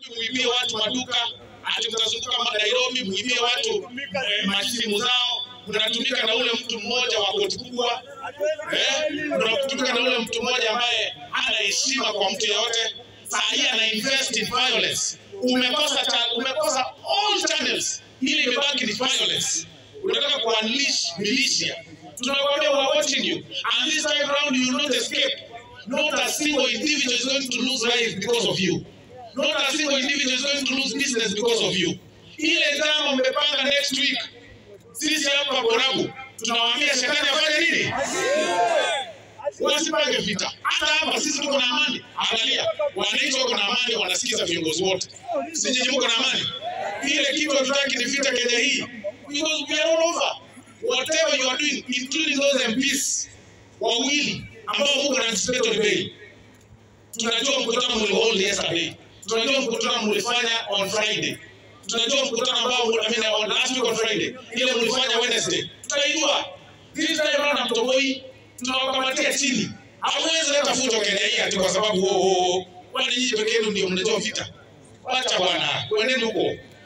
Muibie watu maduka, ati mtazunguka Nairobi muibie watu masimu zao. Mnatumika na ule mtu mmoja wa koti kubwa, mnatumika na ule mtu mmoja ambaye hana heshima kwa mtu yeyote. Saa hii ana invest in violence. Umekosa all channels, ili imebaki ni violence. Unataka ku unleash militia. Tunakwambia we are watching you, and this time round you will not escape. Not a single individual is going to lose life because of you. Not a single individual is going to lose business because of you. Ile njama mmepanga next week, sisi hapa Borabu tunawaambia shetani afanye nini? Wasipange vita. Hata hapa sisi tuko na amani. Angalia, wananchi wako na amani, wanasikiza viongozi wote. Si nyinyi mko na amani? Ile kitu hatutaki ni vita Kenya hii. Because we are all over. Whatever you are doing, including those MPs wawili ambao mko na anticipatory bail. Tunajua mkutano mlihold yesterday. Tunajua mkutano mlifanya on Friday. Tunajua mkutano ambao, I mean, on last week on Friday. Ile mlifanya Wednesday. Tutaijua. This time round hamtoboi, tunawakamatia chini. Hamwezi leta fujo Kenya hii ati kwa sababu kwani nyinyi peke yenu ndio mnajua vita. Wacha bwana, kwendeni huko.